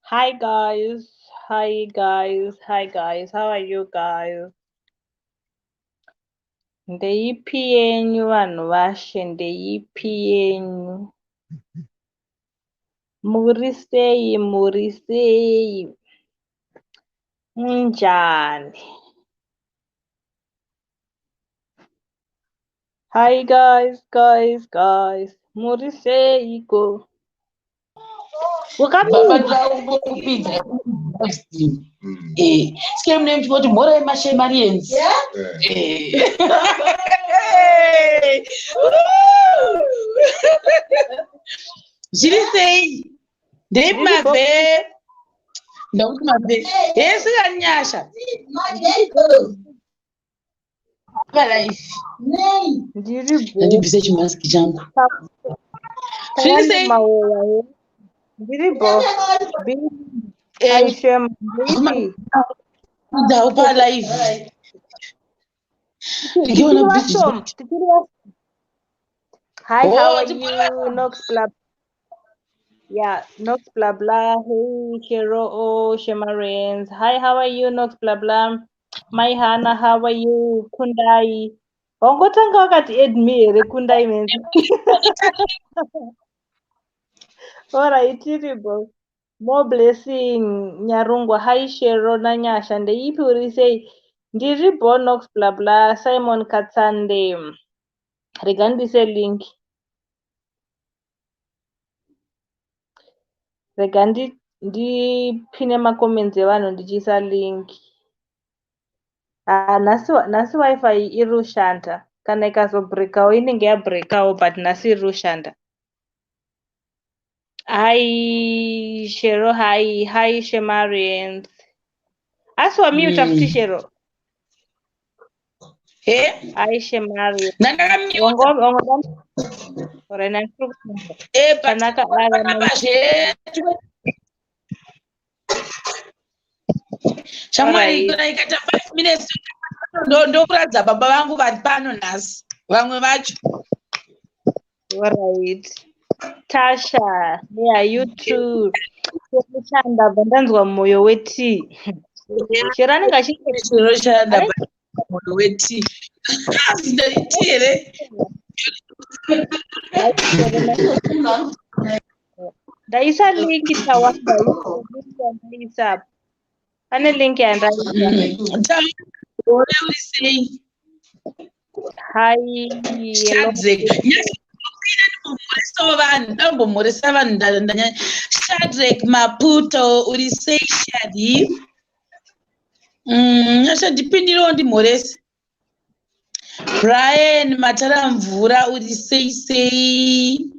Hi guys, hi guys, hi guys, how are you guys? Ndeipi yenyu vanhu vashe, ndeipi yenyu? Muri sei, muri sei? Munjani? Hi guys, guys, guys. Muri seiko? Wakapinza. Eh, sike mune muchingoti mhoro yemashemarians. Eh. Zviri sei? Ndei mave. Ndakuti mave. Hesi kanyasha. Life. Ndibvise chimaski changu. Zviri sei? Ndiri bho. Aishem. Ndau pa live. Ndiona bridge. Hi, how are you? Nox blah. Yeah, Nox blah blah. Hey, Shero, oh, Shemarins. Hi, how are you? Nox blah blah. Mai Hana, how are you? Kundai. Wangotanga wakati add me here Kundai menzi. Alright, tiribo. More blessing Nyarungwa. Hi Shero naNyasha. Ndeipi uri sei? Ndiri bo Nox blah blah. Simon Katsande. Rega ndise link. Rega ndipine macomments evanhu ndichiisa link. Ah, nhasi nhasi wifi iri kushanda. Kana ikazobreakawo inenge yabreakawo but nhasi iri kushanda. Hi Shero, hi, hi Shemarians. Asi wamuta futi Shero. He? Hi Shemarians. Ndandakamiuta. Wanga Alright, nhasi iri kushanda. Eh, but Tanaka ara panapa zve shamwari Alright. kana ikaita 5 minutes ndokuratidza baba vangu vari pano nhasi vamwe vacho. Alright. Tasha, yeah, you too. Shanda bva ndanzwa moyo wetii. Shero anenge achiita Chinoshanda moyo wetii. Tii here? Ndaisa link tawanda ndaisa apa. Pane link yandaisa. Taure uri sei? Hi, hello. Shadrack. Ndambomhoresawo vanhu, ndambomhoresa vanhu ndanya. Shadrack Maputo uri sei Shadi? Nyasha ndipindirewo ndimhorese. Brian Mataramvura uri sei sei?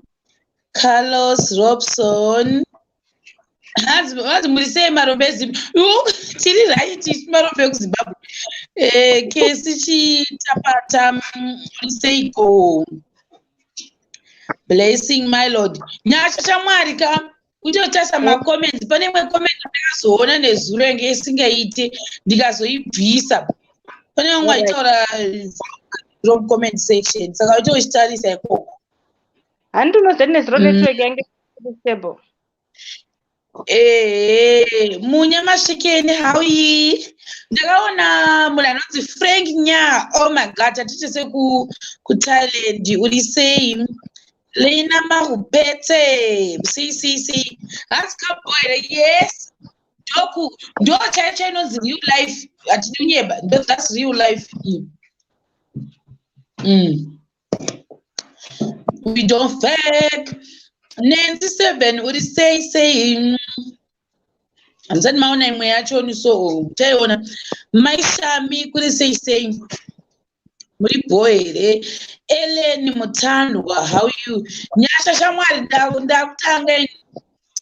Carlos Robson. Hanzi muri sei marombe eZimbabwe? Tiri right isu marombe ekuZimbabwe. Eh, Kesi Chitapata uri seiko? Blessing my lord. Nyasha shamwari ka utotarisa macomments pane imwe comment ndakazoona nezuro yange isingaite ndikazoibvisa. Pane vamwe vaitaura from comment section saka uite uchitarisa ikoko. Handi unoziva nezuro network yange iri stable. Ehe, Munya Masvikeni, how yi? Ndakaona munhu anonzi Frank Nya. Oh my God, tatite seku kuThailand. Uri sei? Lena Mahupete. Sei sei sei. Hanzi kaboy here? Yes. Ndoku ndo chaiyo chaiyo inonzi real life. Hatidi kunyeba. Ndo that's real life. We don't fake. Nancy 7 uri sei sei? Handisati maona imwe yacho so muchaiona. Mai Shami kuri sei sei? Muri bho here? Ellen Mutandwa, how you? Nyasha shamwari ndakutanga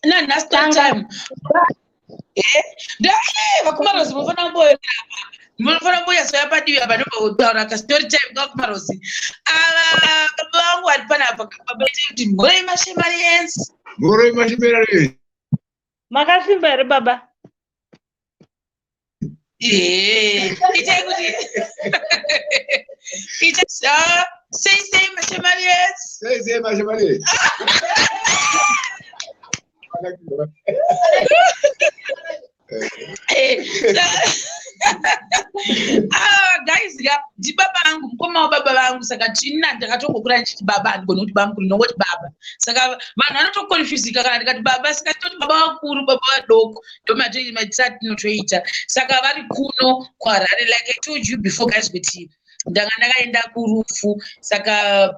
nanhasi Tanga. time. Eh, vakumarozi munofanira kumboyera apa. Munofanira kumboyasoya padivi apa ndombotaura ka story time kakumarozi. Ava baba vangu vari panapa baba ite kuti mhoroi mashemarians. Mhoroi mashemarians. Makasimba here baba? Eh, itai kuti ite sei sei mashemarians. Sei sei mashemarians. Ah, guys ya, ndibaba vangu, mukoma wababa vangu. Saka tina ndakatongokura ndichiti baba, handigoni kuti bamukuru, ndinongoti baba. Saka vanhu vanotokonfusika kana ndikati baba. Saka toti baba vakuru, baba vadoko, ndomaitira tinotoita. Saka vari kuno kuHarare. Like I told you before, guys, kuti ndanga ndakaenda kurufu. Saka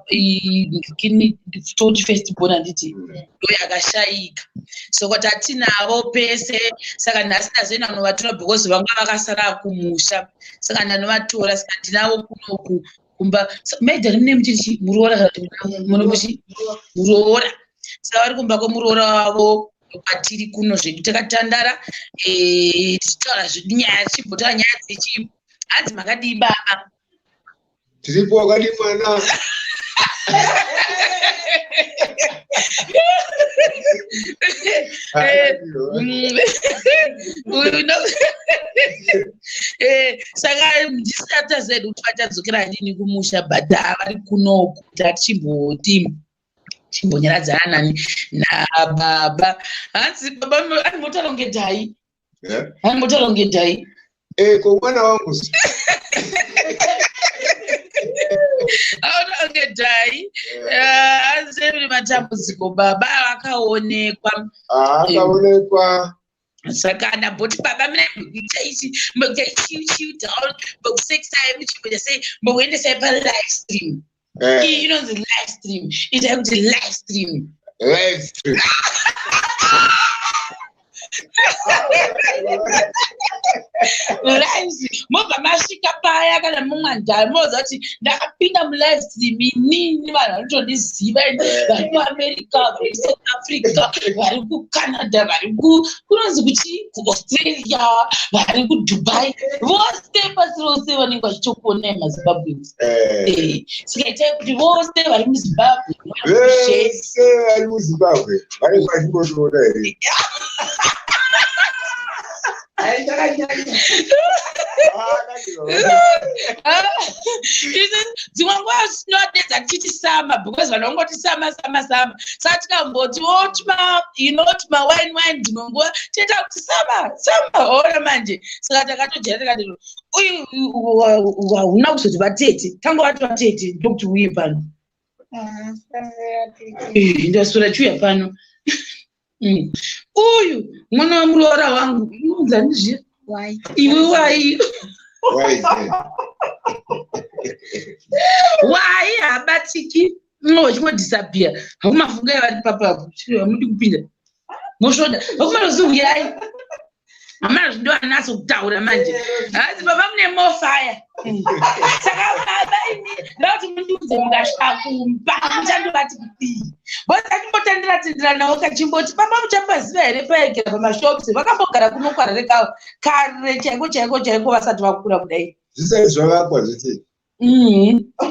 toti first born, handiti, ndo yakashayika. Saka tatinavo pese. Saka nhasi ndazoenda kunovatora because vanga vakasara kumusha. Saka ndanovatora. Saka ndinavo kunoku kumba. Maidhani, mune muchiri muroora kana kuti mune muchi muroora? Saka vari kumba kwemuroora wavo kwatiri kuno zvedu. Takatandara, tichitaura zvedu nyaya, tichimbotaura nyaya dzechi. Hanzi makadii, baba? Tiripo, wakadii, mwana? Saka ndisati zedu kuti vachadzokera nini kumusha, but vari kunoku. Tatichimboti chimbonyaradzana nani nababa. Hanzi baba animotaura kunge dhai. Animotaura kunge dhai. Ko mwana wangu. Aona kunge dhai. Hanzi ri matambudziko, baba vakaonekwa. Akaonekwa. Saka ndamboti baba mina mbokuita ichi, mbokuita chill chill down, mbokusekisai, muchimboita sei, mbokuendesai palive stream. Iyi inonzi live stream. Itai kuti live stream. Live stream. Live stream. Mobva masvika paya kana mumwandari, moziva kuti ndakapinda mulive stream inini. Vanhu vanotondiziva vari kuAmerica, vari kuSouth Africa, vari kuCanada, vari kunonzi kuchi kuAustralia, vari kuDubai, vose pasi rose vanenge vachitokuonai maZimbabweans. Saka itai kuti vose vari muZimbabwe. Vese vari muZimbabwe vanenge vachimbotiona here? Dzimwe nguva tinodedza tichiti sama because vanhu vangoti sama, sama, sama. Saka tikamboti otima tima wine wine, dzimwe nguva toita kuti sama, sama. Ona manje, saka takatojera tikati uyu hauna kuzoti vatete, tangovati vatete, ndokuti uye pano. Ndaswera chiuya pano. Uyu mwana wamuroora wangu unonzani zviya iwe? Wai. Wai habatiki, wachingodisappear. Hakumafungai vari papapo, hamudi kupinda, mosvoda vakumanoziuyai. Hamana zvindo anatso kutaura manje. Hanzi baba mune mofaya. Saka baba imi, ndakuti mundiudze, mukasvika kumba muchandovati kudii? Because achimbotendera tendera nawo kachimboti baba muchapaziva here paegera pamashops? Vakambogara kuno kwarare kare chaiko chaiko chaiko vasati vakura kudai. Zvisati zvavakwa zvese.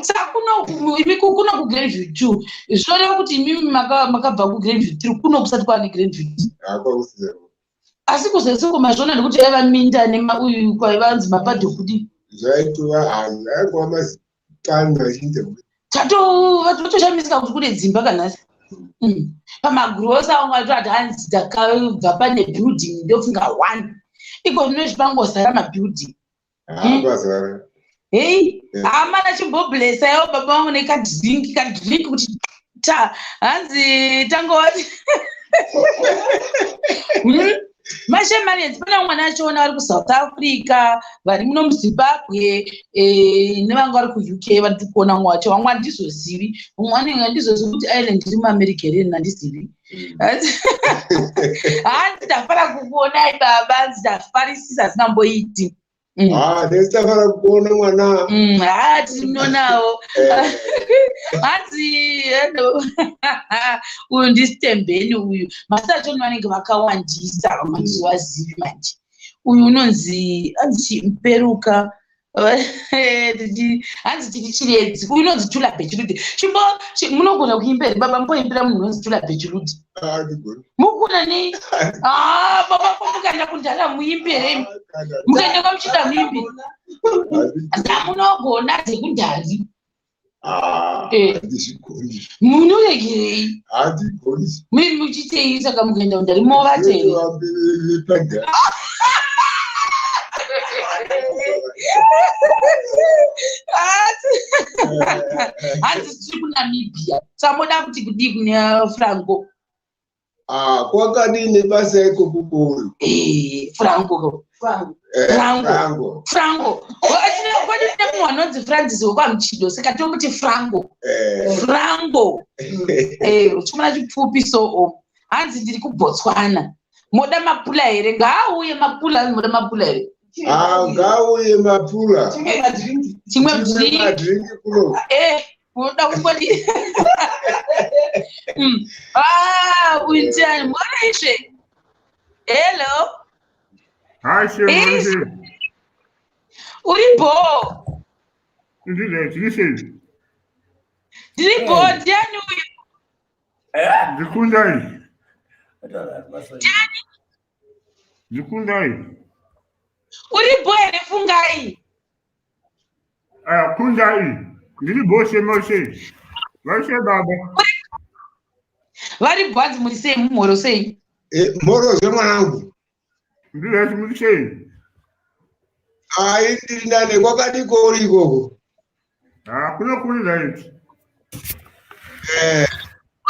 Saka kuno imi, kuno kuGrandview 2, zvinoreva kuti imimi makabva kuGrandview 3 kuno kusati kwaane Grandview. Hakwakusina. Asi kuzeseko mazvona nekuti yaiva minda uyu kwaivanzi mapadho kudi. Zvaitova, aingova mazipani achiita. Tato vatoshamisika kuti kune dzimba kanhasi. Pamagrosa vamwe vatoti hanzi takabva pane building, ndofunga one iko zvino zvipangozara mabuilding. Hapazara. Hei, hamana chimboblesa yavo baba vangu nekadrink, kadrink kuti ta. Hanzi tangovati mashemanenzi pane mwana achiona vari kuSouth Africa, vari muno muZimbabwe, nevanga vari kuUK vari kuona. Mumwe wacho vamwe handizozivi, mumwe anenge handizozivi kuti Ireland iri muAmerica here, handizivi. Hanzi ndafara kukuonai baba, hanzi ndafarisisa asingamboiti. Ah, ndesitafara kuona mwana. Ha, tinonawo. Hanzi uyu ndisitembeni uyu, masi achoni vanenge vakawandisa, vamwe handizovazivi manje. Uyu unonzi hanzi Muperuka, hanzi tiri Chiredzi. Uyu unonzi Tula Bechiludi. Chimbo munogona kuimba here, baba? Mboimbira munhu unonzi Tula Bechiludi. Mukuna nei? Ah, baba, mukaenda kundara muimbe here? Mukaenda kwamuchida muimbe dzamunogona dzekundari. Munoregerei muchitei? Saka mukaenda kundari movata here? Hanzi tiri kuNamibia. Samoda kuti kudii kune Franco? Ah, kwakadii nebasa ikoko kuri? Eh, Franco. Franco. Franco. Franco. Kwedu tine munhu anonzi Francis wekwaMuchido, saka tomuti Franco. Franco. Uchiona chipfupi so. Hanzi ndiri kuBotswana. Moda mapula here? Ngaauye mapula, hanzi moda mapula here? Ah, ngauye mapula. Chimwe drink. Madrink kuno. Unoda kumbodi. Ah, uyu ndiani? Mwana ishe. Hello. Hi, Shema. Uri bo. Ndiri sei? Ndiri bo, ndiani uyu? Ndikundai. Ndikundai. Uri bo here, Fungai? Aya, kundai. Ndiri bo, Shema sei. Vaishe baba. Vari bo, hanzi muri sei, mumhoro sei? Mhoro zvemwanangu. Ndiri hati muri sei? Ai, ndiri nane, kwakadiko uri ikoko? Ah, kuno kuri right.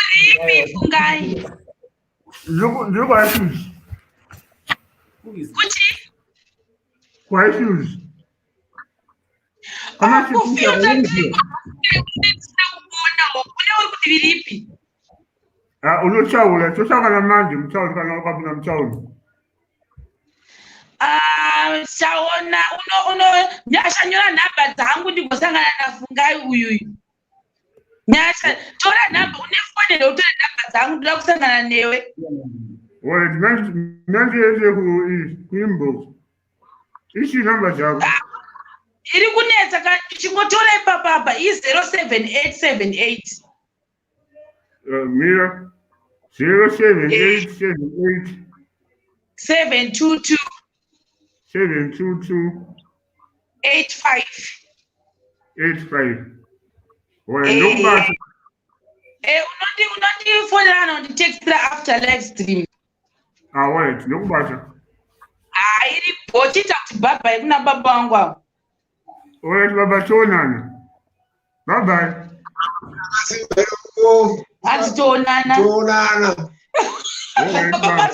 Uripi, Fungai? Ndiri kwaIssues. Kuti? KwaIssues. Kana Kufilter chikuita. Ndisina kukuonawo. Kune uri kuti riripi? Ah, unotaura, tosangana manje mutauri kana ukapinda mutauri. Ah, chaona uno uno Nyasha, nyora nhamba dzangu ndigosangana naFungai uyuyu. Nyasha, tora nhamba, une foni here? Utore nhamba dzangu, ndoda kusangana newe. Alright, nandiende ku inbox. Ichi namba dzako. Iri kunetsa ka, chingotora ipapapa i07878. Mira. 07878 722 722 85. 85. Alright, ndokubata. Unondifonera kana unditextira after live stream. Ah, alright, ndokubata. Ah, iri bo, chiita kuti bye bye kuna baba vangu avo. Alright, baba, toonana. Bye bye. Asi mheroko. Hanzi toonana. Toonana. Alright, bye.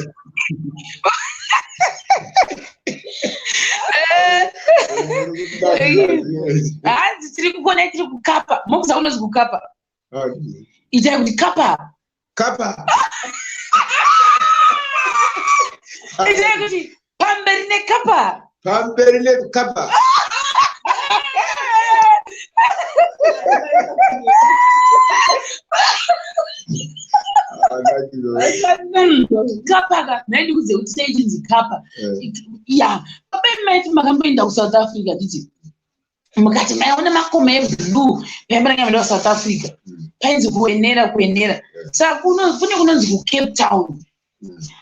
Hanzi tiri kukona, tiri kukapa. Mokuza kunonzi kukapa. Itai kuti kapa. Kapa. Itai kuti pamberi nekapa. Pamberi nekapa. Kapa ka, nhaindikuze kuti sei chinzi kapa. Ya, papa maiti makamboenda kuSouth Africa, nditi mukati maiona makomo eblue paimbonanga maenda kuSouth Africa, painzi kuwenera, kuwenera. Saka kune kunonzi kuCape Town,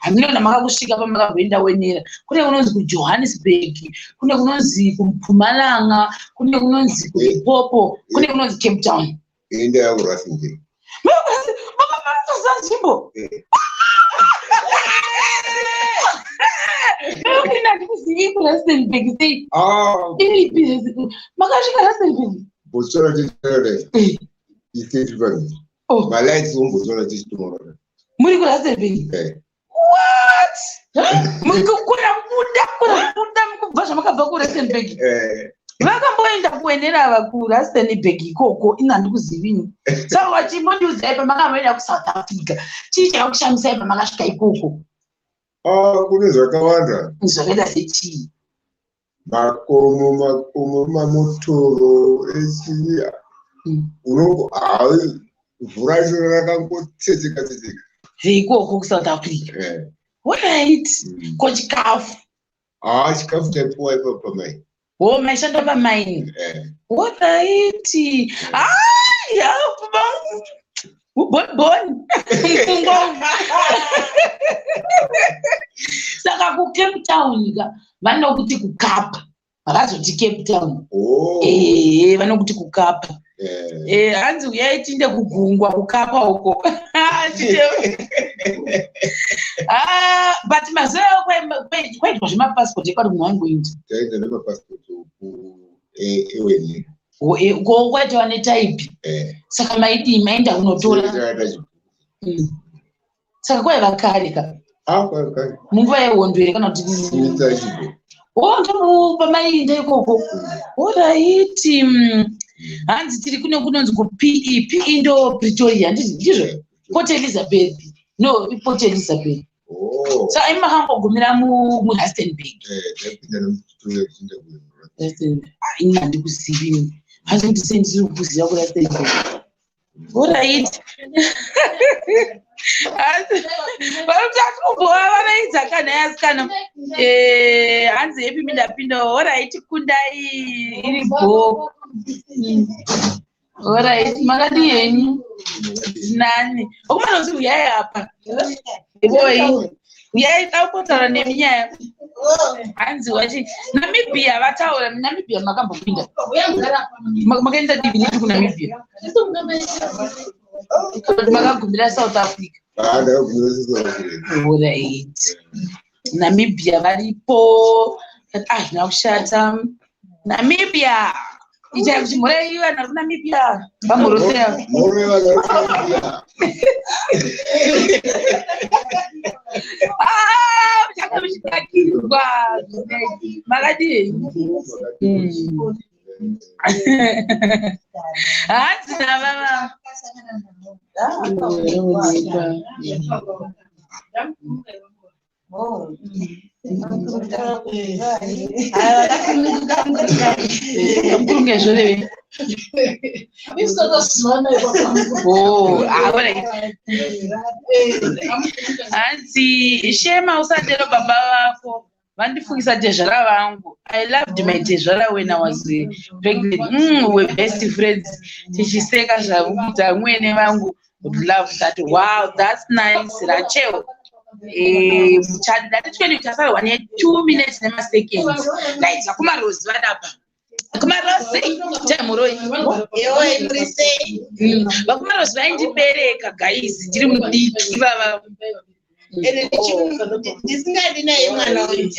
hamina makakusvika pamakamboenda Wenera. Kune kunonzi kuJohannesburg, kune kunonzi kuMpumalanga, kune kunonzi kuLimpopo, kune kunonzi Cape Town. Enda yakuRustenburg. Makatoziva nzvimbo. Ina handikuzivi kuRustenburg sei. Ah, Iripi makasvika Rustenburg? Botswana tichitorai. Istate pano. Oh. Malights omBotswana tichitomora. Muri kuRustenburg? Eh. What? Mukukura kubuda, kura kubuda, mukubva zvamakabva kuRustenburg? Eh. Vakamboenda kuwenera ava kuRustenburg ikoko, ina handikuzivini. Saka vachimbondiudzai, pamakamboenda kuSouth Africa, chii chakakushamisai pamakasvika ikoko? Ah, kune zvakawanda. Zvakaita sechii? Makomo, makomo, mamotoro echii. Unongo hai mvura racho rakangotsetseka tsetseka. Zveikoko kuSouth Africa? Eh. Alright. Ko chikafu? Ah, chikafu chaipuwa ipapo pamai. Ho, maishanda pamaini? Eh. Alright. Aya, uboniboni mfungo. Saka kuCape Town ka vanokuti kukapa, vakazoti Cape Town. Oh. Ee, vanokuti kukapa. Eh. Hanzi uyai tinde kugungwa kukapa uko. Ah, but mazuva ayo kwaitwa zvemapasipoti ekwati munhu waingoita. Taenda nemapasipoti ewenera. Ko kwaitova netaipi? Saka maidii, mainda kunotora? Takaita chibhuku. Saka kwaiva kare ka? Ah, kwai. Munguva yehondo here kana kuti? Simisa chibhuku. O, ndo pamaiinda ikoko. Alright. Hanzi tiri kune kunonzi kuPE. PE ndo Pretoria, handiti ndizvo? Port Elizabeth, no, iPort Elizabeth. Oh. Saka imi makangogumira muRustenburg? Tapinda nemuPretoria tichienda Rustenburg. Ah, ini handikuzivi ini. Hanzi kuti sei ndisiri kukuziva kuRustenburg? Alright, vanoti atikumboa vanoidza kana yasikana. Hanzi happy mindapinda. Alright, kundai iri bo. Alright, makadi henyu? Nani okumana kuti uyai apa oi, uyai daukotaura neminyaya. Hanzi wachi Namibia, vataura Namibia. Makambopinda? Makaenda divi nepi kuNamibia? Kana kuti makagumira South Africa? Ah, ndakagumira South Africa. Alright, Namibia varipo. Ah, zvina kushata. Namibia, itai kuti mhorei vanhu vari kuNamibia, vamhorosea. Mhoro vanhu vari kuNamibia. Ah, muchanga muchidakirwa. Makadii? Hanzi navava. Mukurunge zvoreve. Oh, ah, alright. Hanzi Shema, usadero baba vako vandifungisa tezvara vangu. I loved my tezvara when I was pregnant. We were best friends, tichiseka zvavo kuita amwene vangu would love that. Wow, that's nice, Rachel. Ndati 20, tasarwa ne2 minutes nemaseconds. Right, vakumarozi vadapa, vakumarozi chamuroi. Vakumarozi vaindibereka, guys, ndiri mudiki ivava. Ndisingadi naye mwana uyu.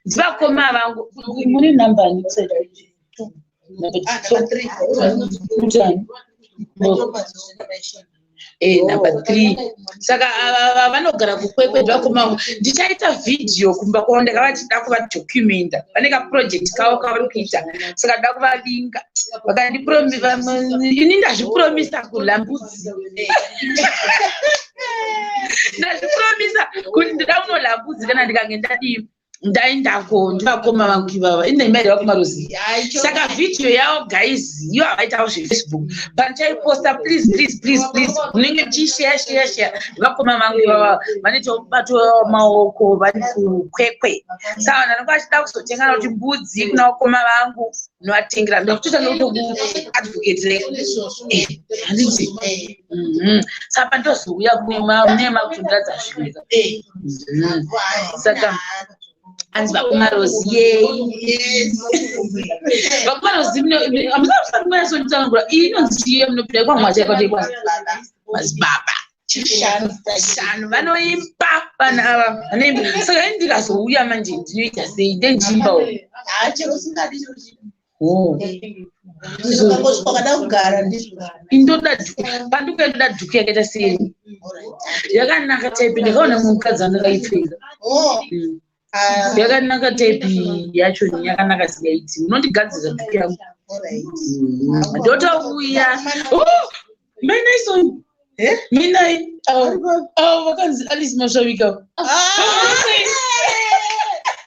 Ndivakoma vangu. Mune namba ani? Ah, number three. Kutani? Number three. Saka ava vanogara kuKwekwe, ndivakoma vangu. Ndichaita vhidhiyo kumba kwavo, ndakavati da kuvadocumenta. Vane kaproject kavo kavari kuita, saka nda kuvavinga. Ini ndazvipromisa kulambudzi, ndazvipromisa kuti ndoda kunolambudzi kana ndikange ndadii, ndaendako. Ndivakoma vangu ivava, ine vakumarozi. Saka vhidhiyo yavo, guys, iyo havaitawo zveFacebook, pandichaiposta, please, please, please, please, munenge muchiisheya, sheya, sheya. Ndivakoma vangu ivava, vanoita mubato wamaoko, vari kuKwekwe. Saka vanhu vanenge vachida kuzotengana kuti mbudzi kuna vakoma vangu, munovatengera. Ndakutotanga kutokuadvocate, handiti? Saka pandozouya kune makutondiradza zvinhu. Saka hanzi vakumarozi yei, vakumarozi hamusati manyasonditsanangura. Iyi inonzi chii munopinda kwamwacha kwatekwa madzibaba shanu? Vanoimba vanhu ava, vanoimba. Saka ini ndikazouya manje ndinoita sei? Ndendiimbawo? Chero usingadi, chero chii. Oh. Ukangosvika ukada kugara, ndizvo. Indoda pandikuya, ndoda dhuku yakaita sei, yakanaka type. Ndakaona mukadzi andakaipfeka. Oh, ah, Yakanaka type yacho, yakanaka singaiti. Unondigadzira dhuku yangu? Alright. Ndotouya. Oh, mai Naison. Eh? Minai avo vakanzi Alice Mashavika. Ah,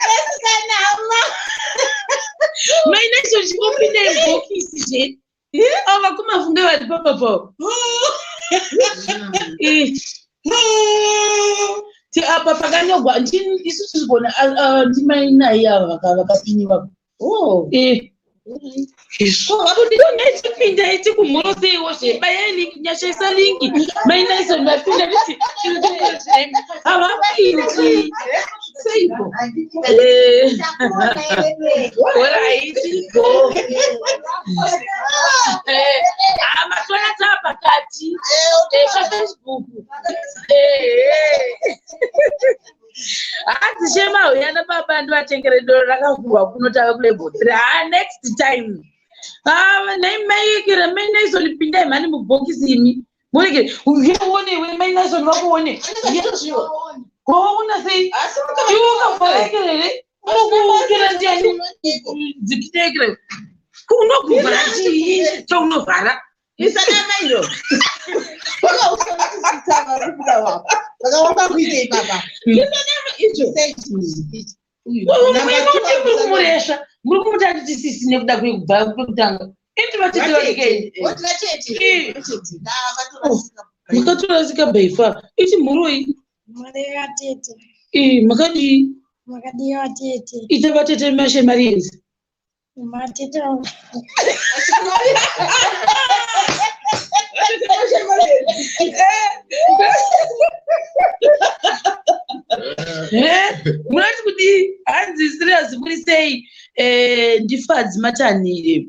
vasikanama. Mai Naison, chingopinda ibhokisi zve. Avo vakumafunge vari papapo. Ti apa pakanyorwa isusu tikuona ndimainai ava vakapinyiwa. Oh. Ndonaichipinda iti kumhoroseiwo zve, bayai link, nyashaisa link. Mai Naison vapinda, nditi havapindi seiko? Alright, go. Matwana taa pakati paFacebook. Hanzi Shema, uya nababa ndivatengere doro rakavhurwa kuno, tave kulevel 3. Ha, next time. Ah, nhai maikira mai Naison, pindai mhani mubhokisi imi. Murekere uone iwe mai Naison vakuone. Waona sei? Iwe ukavharekerere unokuukira ndiani? Dzikitekere. Unokuvhara chii chaunovhara? Isanamairo. Vakaonga kuitei baba? Icho. Muri kumuresva, muri kumuti anditi sisi nekuda kwekubva kwekutanga. Indi vatete vadikei. Makatorasika by far. Iti mhuroi. Mureva tete. Ii, makadii? Makadiwa tete. Ita vatete mashemarienzi. Matete. Munoti kudii? Hanzi serious, muri sei? Ndifadzi Matanhire.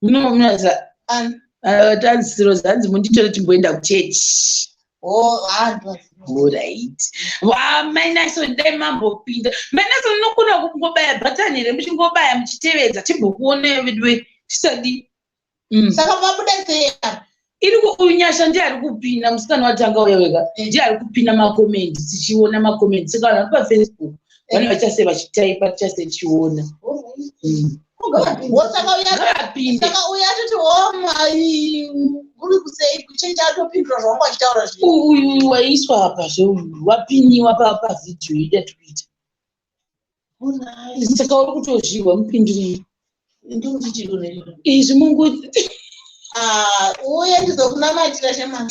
Munomunaza tanzi serious, hanzi munditore timboenda kuchechi. Alright. Mai Naison, dai mambopinda. Mai Naison, unokona kungobaya bhatani here, muchingobaya muchitevedza timbokuonai veduwe tisadi. Saka mabuda sei apa? Iri uyu Nyasha ndiye ari kupina, musikana watanga uya wega ndiye ari kupina macomments, tichiona macomments. Saka vanhu vari paFacebook vane vachase vachitaipa, tichase tichiona. Saka uya Ngavapinde. Saka uya atoti wo mai uri kusei kuchechi, atopindura zvaunga achitaura zvinhu. Uyu waiswa apa zveuyu wapiniwa pavhidhiyo yedu yatikuita, saka uri kutozviwa mupindurei izvi mungu. Ah, uye ndizokunamatira shema.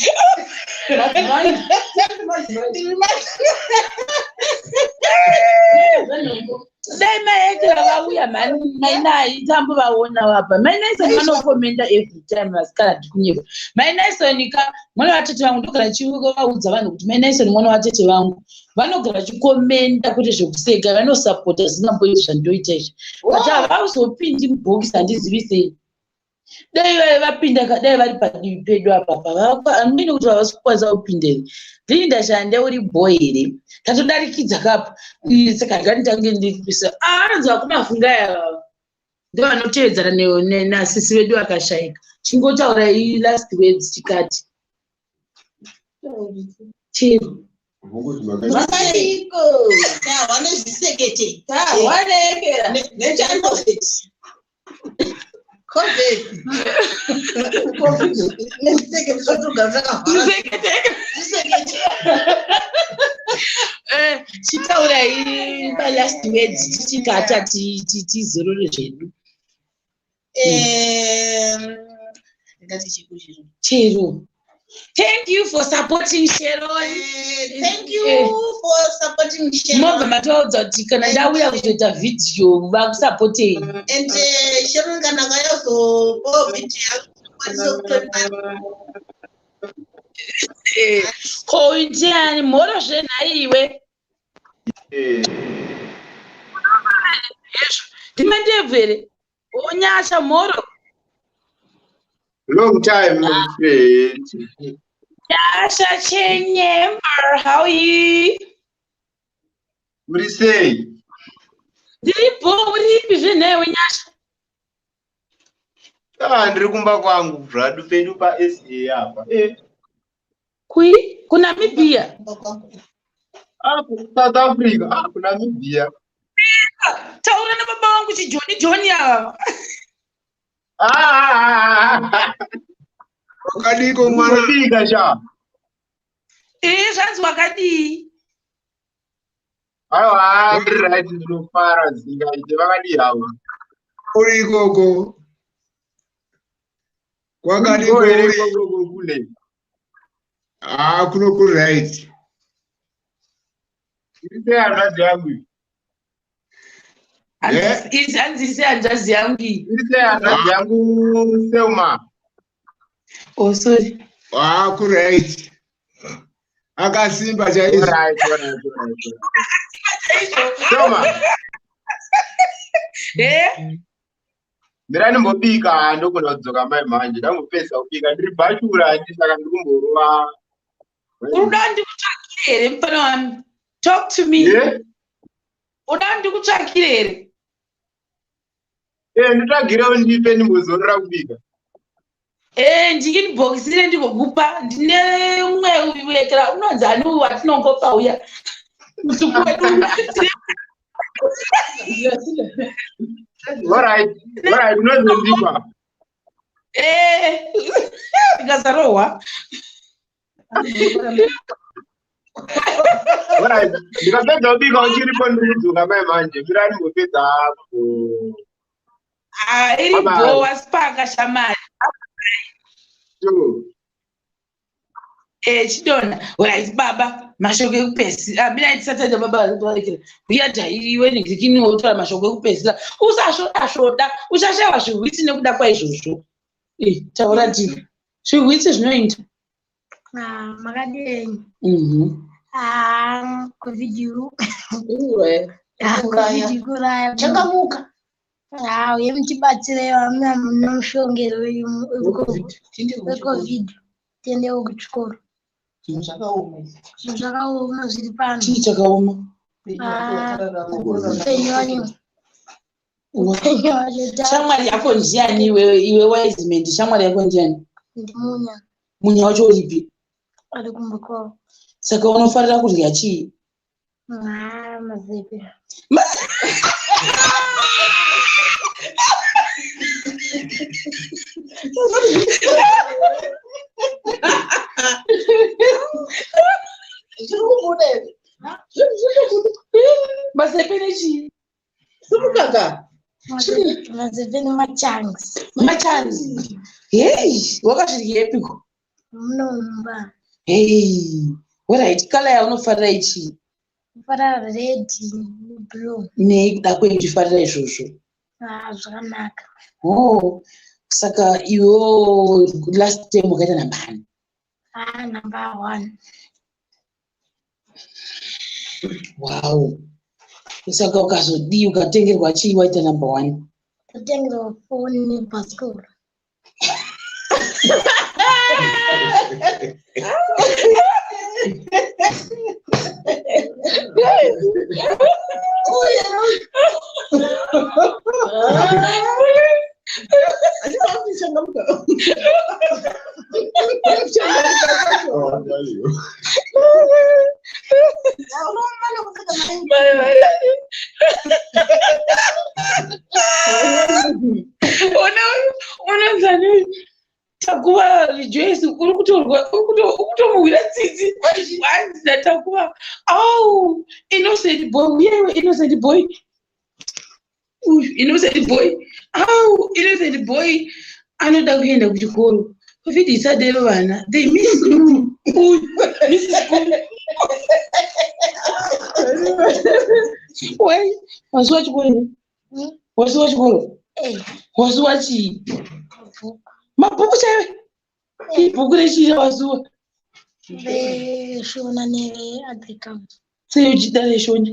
Ndiri Dai maekera vauya mhani mainai tambo vaona vapa. Mai Naison vanokomenda every time, vasikana ndikunyepa. Mai Naison ka mwana vatete vangu, ndogara ndichivaudza vanhu kuti mai Naison mwana watete vangu, vanogara vachikomenda kwete zvekuseka, vanosapota zvingamboiti zvandoita izvi, but havazopindi mubhokisi, handizivi sei. Dai vai vapinda ka, dai vari padivi pedu apapa, hamene kuti havasi kukwanisa kupinda here. Linda Shande, uri bho here? Tatodarikidza kapa. Saka nganditange ndikuisa. Anonzi vakumafunga ava ndo vanotevedzana nasisi vedu vakashayika. Chingotaurai last words tikati chero. Munguti makaita. Makadiko. Tahwa nezvisekete. Tahwanekera. Nechacovid. Covid. Nezvisekete zvatogara takavhara. Zvisekete. Zvisekete. Chitaurai palast words tichikata tizorore zvedu. Ndingati chikuchiro. Chero, thank you for supporting Sharon. Thank you for supporting Sharon. Mobva matoudza kuti kana ndauya kuzoita vhidhiyo vakusapotei. And Sharon kana kayazopawo video yako kwanisa kutoipa. Ko uyu ndiani? Mhoro zvenhaiwe. Hezvo, ndimandebvu here? Onyasha, mhoro. Long time, my friend. Nyasha Chenyemba, how are you? Uri sei? Ndiripo, uripi zvenhaiwe Nyasha? Ah, ndiri kumba kwangu bradu pedu paSA apa. Kui kuNamibia? Ah, South Africa, ah, kuNamibia. Taura nababa vangu chijoni joni ava. Ah, Wakadiko mwana? Unobika sha. Ee, zvanzi wakadii? Aiwa, ndiri right, ndinofara zingaite, vakadii havo? Uri ikoko? Kwakadiko? Uriko here Uri ikoko kule? Ah, kuno kuri right. Iri sei hanzvadzi yangu iyi? Hanzi hanzi sei hanzvadzi yangu iyi? Iri sei hanzvadzi yangu Selma? Oh, sorry. Ah, kuri right. Akasimba chaizvo. Alright. Selma, mira ndimbobika, ndogona kudzoka mai manje, ndangopedza kubika, ndiri bhachura ndi saka ndiri kumborova. Unoda ndikutsvakire here, mufana wami? Talk to me. Yeah? Uda ndikutsvakire here? Eh, nditsvagirewo ndipe ndimbozorora kubika. Eh, ndinibhokisire ndikokupa ndine umwe uwekera unonzi ani uyu watinongopa uya musuku wedu. Alright, alright, unozondipa. Eh, ndikasarohwa. Alright, ndikapedza kubika uchiripo ndiri kudzoka mai manje. Mira ndimbopedza ku Ah, iri Bye-bye. bhowa spaka shamari. Two. Eh, chidona. Right, baba, mashoko ekupedzisira. Ah, mina tisatenda baba varekera. Uya iwe negirikini wotaura mashoko ekupedzisira. Usasvoda svoda, uchashaiwa zvihwitsi nekuda kwaizvozvo. Eh, taura ndiwe. Zvihwitsi zvinoita. Ah, makadini? Mhm. Ah, covid Iwe. Ah, covid kuraya. Changamuka. Ah, uye mutibatsire vamwe munomushongero wecovid tiendewo kuchikoro. Zvinhu zvakaoma izvi. Zvinhu zvakaoma zviri pano. Chii chakaoma? Ah, upenyu wacho upenyu wacho Shamwari yako ndiani iwe iwe Wiseman? Shamwari yako ndiani? Ndimunya. Munya wacho uripi? Ari kumba kwavo. Saka unofarira kudya chii? Ah, mazepe. Zviri kubuda here? Mazepe nechii? Simukaka. Mazepe nemachangs. Machanzi. Hei, wakazviryepiko? Munomba. Hei, alright, kala yaunofarira ichii? Fara red neblue. Nei kuda kwei uchifarira izvozvo? Ah, zvakanaka. Oh, saka iwewo last time wakaita namba ani? Ah, number one. Wow. Saka ukazodii ukatengerwa chii waita number one? Tatengerwa foni nebhasikoro. Handina kuchangamuka. Kuchangamuka kwacho. Ona unonzani uyu Takuva Rejoice uri kutorwa uri kutomuhwira tsitsi hanzi naTakuva au innocent boy uyewe innocent boy uyu innocent boy au innocent boy anoda kuenda kuchikoro covid isadero vana they miss school uyu miss school wai wasuwa chikoro here? Wasuwa chikoro? Eh, wasuwa chii? Mabhuku. Mabhuku chaiwe ibhuku rechii rawasuwa? Reshona nereagriculture. Sei uchida reshona?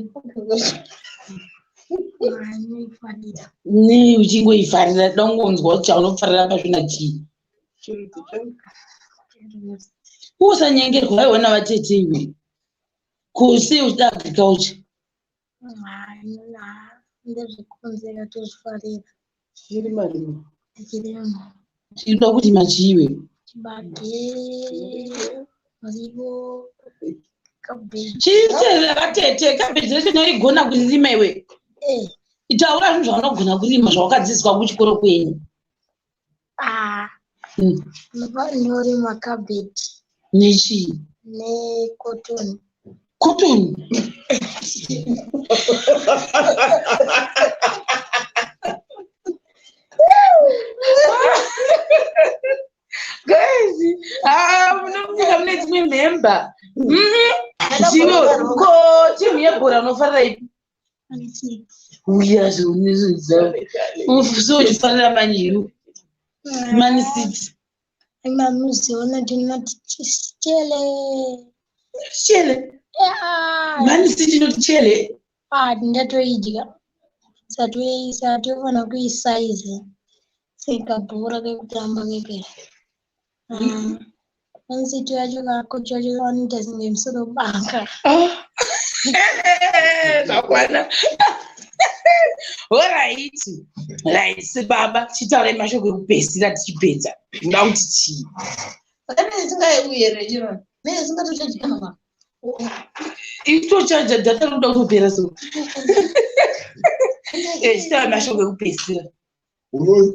Anoifarira. Nei uchingoifarira dongonzwa kuti chaunofarira pazvona chii? Chirudzi changu. Usanyengerwa aiona vatete iwe ko sei uchida agriculture? Ndezvekunzera tozvifarira. Chirima rima. Tichirima. Chinoda kuti machiiwe? Chibage, muriwo, cabbage. Chiitezera vatete kabheji racho unoigona kuririma iwe? Eh, Taura zvinhu zvaunogona kurima zvawakadzidziswa kuchikoro kwenyu. Ah, ndorima cabbage. Nechii? Necotton. Cotton. Guys, ah, munomunyika mune dzimwe mhemba. Ndiwo ko timu yebhora unofarira ipi? Uya zvounezvidza. So uchifarira Man U? Man City? Mamuziona ndinoti chele. Chele. Man City inoti chele. Ah, ndatoidya. Satoifana kuisaiza sekabhora kekutamba keke. Man City yacho kakocha wacho vanoita senge musoro banga. Ah. Zvakwana. Alright. Right, baba, chitaurai mashoko ekupedzisira tichipedza. Ndoda kuti chii? Saka ndinenge here chiro. Nei singatochaji kana ma. Itochaja data rinoda kutopera so. Chitaurai mashoko ekupedzisira.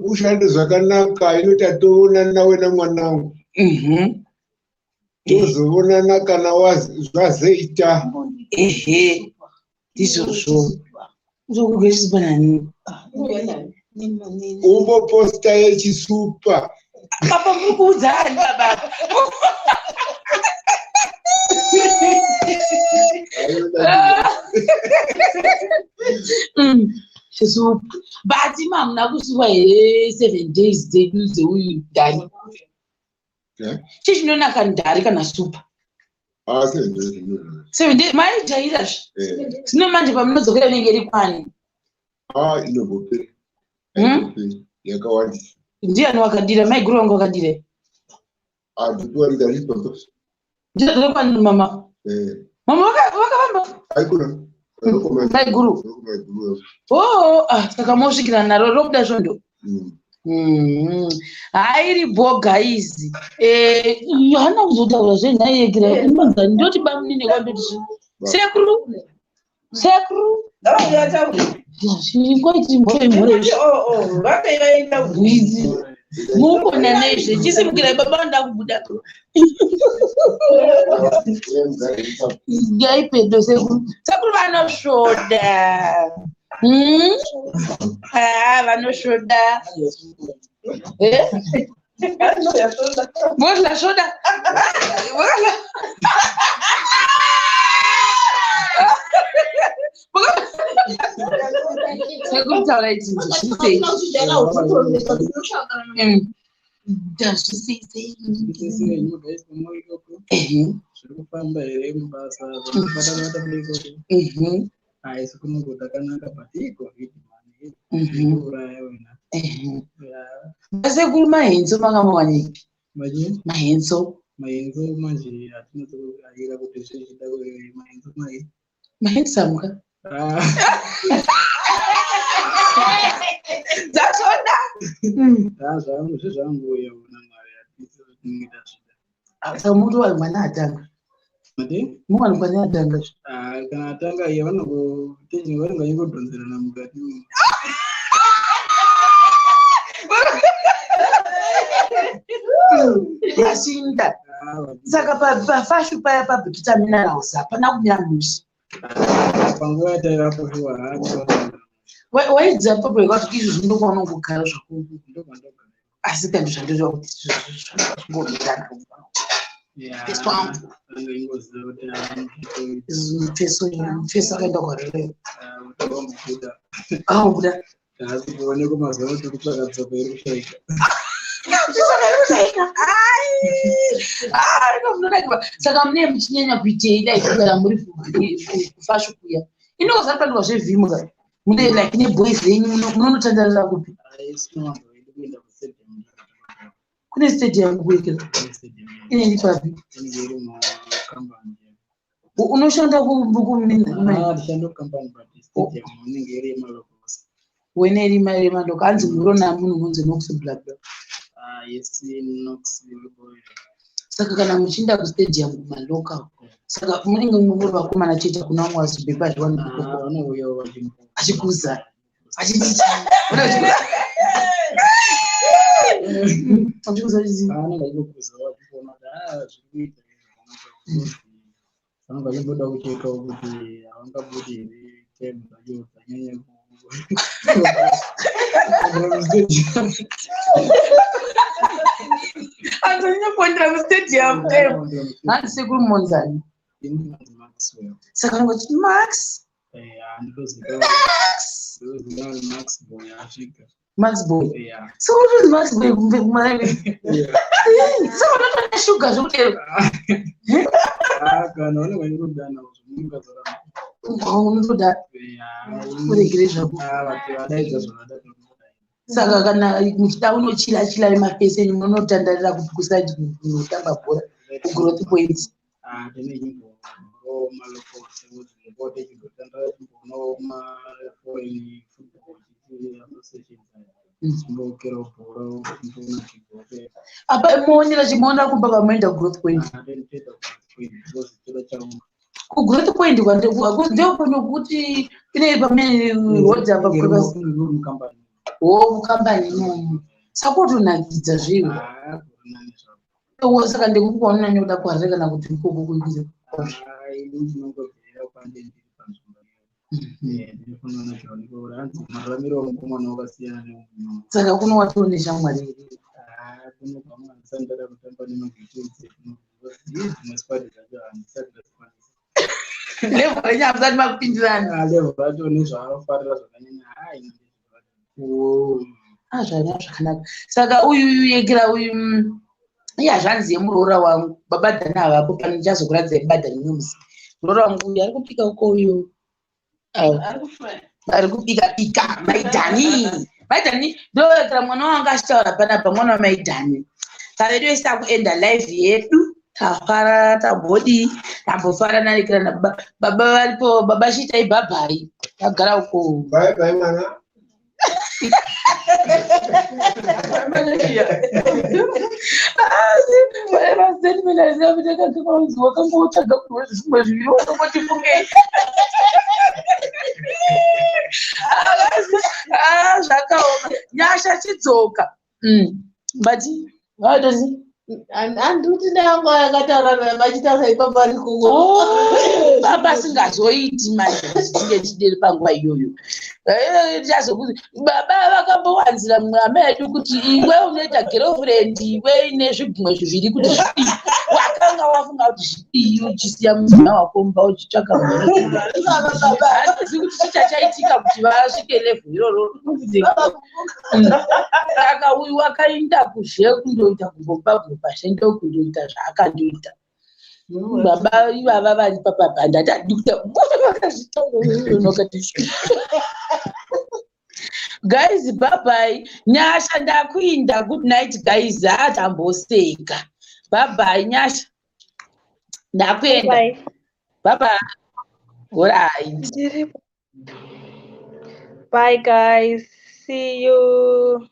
Ushande zvakanaka, inoti atoonana wena mwanangu. Tozoonana kana zvazeita. Ehe. Ndizvozvo. Uzokugeshisa nani? Umboposta yechisupa. Papa muri kuudza ani baba? Chisupa. But imi hamuna kusuwa here 7 days dzedu dzeuyu ndari? Chii chinonaka ndari kana supa? Ah, 7 days inonaka. 7 days maijaira zve. Zvino manje pamunodzokera inenge iri kwani? Ah, inombopera. Yakawandisa. Ndiani wakadira? Maiguru vangu wakadira. Ah, ndikuwaridza ripo. Ndinodzokera kwani mama? Mama vakafamba? Aikuna. Maiguru. Oh, ah, saka mosvikira naro robuda svondo. Hairi bho guys. Hana kuzotaura zvenhaiekera imanza ndoti bamunini kwandoti sekuru. Sekuru. Ngavataure. Mhore mhore. Oh, vape vaenda. Mukona nezve chisimukirai baba vanoda kubuda. Ngai pedo sekuru. Sekuru vanosvoda. Ah, vanosvoda. Eh? Vozla svoda. Vozla. Sekuru taurai chinhu zvisei. Ndazvisei. Zviri kufamba here mubasa zvakubata-bata ikoko? Haisi kunongo takanaka, but iCOVID mani ikuuraya wena. Sekuru, mahenzo makamuwanepi? Machi? Mahenzo. Mahenzo manje hatinatsokuayira kuti zvichida mahenzo mai. Mahenzo ka. Ah. Dzasvoda. Ah, zvangu zvezvanguuya una Mwari, hatisi tinenge tazvida. Saka muti wari mwana atanga. Mati? Mumwana mwana atanga. Ah, kana atanga iye vanongotenje vanenge vachingodhonzerana mukati umu. Vashinda. Saka pafashu paya paBikita Minerals hapana kumira mushe. Panguva yataivapo shuwa haati. Waidza papo kwati izvozvo ndokwaona kugara zvako. Ndokwandogara. Asi kanti zvandoreva kuti zvangobirana. Pfeso wangu. Anenge ingoziva kuti Mupfeso mupfeso akaenda kwarere. wambuda. Abuda. Haasi kuonekwa mazuva ano, tiri kutsvaka tsoko iri kushaika. Saka mune muchinyanya kuitei dai kugara muri kufashu kuya? Inokozapandwa zvevhimu ka mune like neboys renyu munonotandarira kupi? Haisi vanhu vedu kuenda kustadium. Kune stadium kuwekera? Stadium. Inenge papi? Inenge iri mukambani. Unoshanda kumina? Ah, tishanda kukambani, but stadium inenge iri yemalocals. Wene iri yemaloko hanzi murona munhu unonzi Nox bla bla. Ah, yes, Nox boy. Saka kana muchienda kustadium kumalocal, saka munenge muri vakomana chete, hakuna vamwe vazibhebha Ah, zvivanhu vanouya vachimbo. Achikuza achiti chii? Achikuza achiti Anenge achingokuza vachikuona kuti ah, zviri kuita zvakanaka. Vanenge vachimboda kuchekawo kuti havangabudi here time dzacho dzanyanya ku Anzonyanya kuendera kustadium time. Hanzi sekuru Monzani? Inonzi Maxwell. Saka vanenge vachiti Max. Ndinoziva Max. ndinoziva Max boy asvika. Max boy. Yeah. So unozi Max boy kumbe kumaraini? Saka unotoona shuga zvekudero? Ah, kana vanenge vachingodana zvinongazoramba. Unotoda uregere zvako. Ah, vadaidza zvavada. Saka kana muchida unochila chila nemafesi enyu, munotandarira kusaidi kunotamba bhora kuGrowth Point? Ah, tine nyimbo malocals. tichimbopote tichimbotandaa tichimboonawo maforeign football associations aya, tichimbokerawo bhora, tichimboona chigore. Apa muonera chimuona kumba kwamuenda Growth Point? Toda chaunga. KuGrowth Point ndokunokuti ine pamene road apa. Mukambani. Wo mukambani imomo, saka kutonakidza zviwo. Saka ndekupi kwaunonyanya kuda, kuHarare kana kuti ikoko kuitire? Ini ndinongojaira kwande ndiri panzvimbo iyoyo, ndinofanira chaoneka kuti hanzi mararamiro omukomana wakasiyana neumuno. Saka kuno watiwo neshamwari here? Kuno pamwe handisati ndada kutamba nemagetsi, dzimwe squad dzacho handisati ndadzikwanisa. Level renyu hamusati makupindirana. Level racho nezvaanofarira zvakanyanya, hai. Ah, zvana zvakanaka. Saka uyu yekera uyu, iye hazvanzi yemuroora wangu. Baba Dhani havapo pano, ndichazokuratidzai baba Dhani mumwe musi. Muroora wangu uyu ari kupika uko uyu. Ari kubika bika. Maidhani, Maidhani, ndoyekera mwana wangu achitaura panapa, mwana waMaidhani. Kavedu vese takuenda live yedu, tafara, tambodii, tambofara narekera nababa. Baba varipo, baba chiitai bhabhai, vagara uko. Bye bye mwana. Wakangotsvaga zvimwe zviviri, wakangoti fungei, zvakaoma. Nyasha, chidzoka but vatoti Handiti ndangu akataura vachitaura ipapo ari kuko. Baba asingazoiti manje kuti tinge tidere panguva iyoyo. Tichazokuti baba vakambowanzira mumwe hama yedu kuti iwe unoita girlfriend, iwe ine zvigumwe zviviri, kuti zvidii? Wakanga wafunga kuti zvidii uchisiya mudzimai wako mumba uchitsvaka munhu? Handizivi kuti chichachaitika kuti vasvike level iroro. Saka uyu wakaenda kuzhe kundoita kumbobva zve, ndokundoita zvaakandoita. Baba ivava vari papapa, ndati handidi kuita vakazvitaura. Guys, bye bye. Nyasha, ndakuinda. Good night guys. Hatamboseka. Bye bye Nyasha, ndakuenda. Bye. Bye bye, alright. Bye guys. See you.